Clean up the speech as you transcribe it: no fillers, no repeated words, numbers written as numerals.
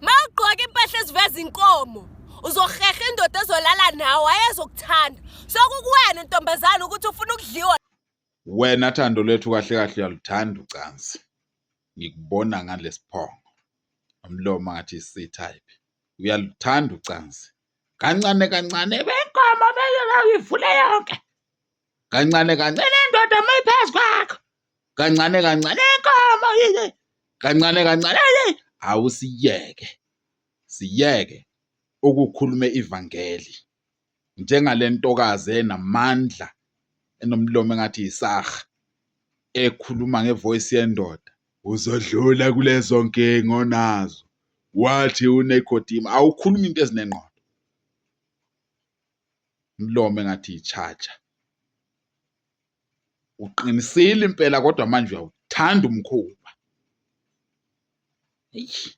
Mawugqoka impahla eziveza inkomo uzoheha indoda ezolala nawe ayezokuthanda. Sokukuwena ntombazane ukuthi ufuna ukudliwa. Wena thando lethu kahle kahle uyaluthanda ucansi. Ngikubona ngalesiphongo. Umlomo ngathi C-type. Uyaluthanda ucansi. Kancane kancane benkomo beyivule yonke. Kancane kancane indoda mayiphezu kwakho. Kancane kancane inkomo yini. Kancane kancane awusiyeke. Siyeke ukukhuluma ivangeli. Njengale ntokazi enamandla enomlomo engathi yisaha ekhuluma ngevoice yendoda uzodlula kulezo nkinga onazo wathi unekodima awukhulumi into ezinengqondo umlomo engathi yi-charger uqinisile impela kodwa manje uyawuthanda umkhuba eish.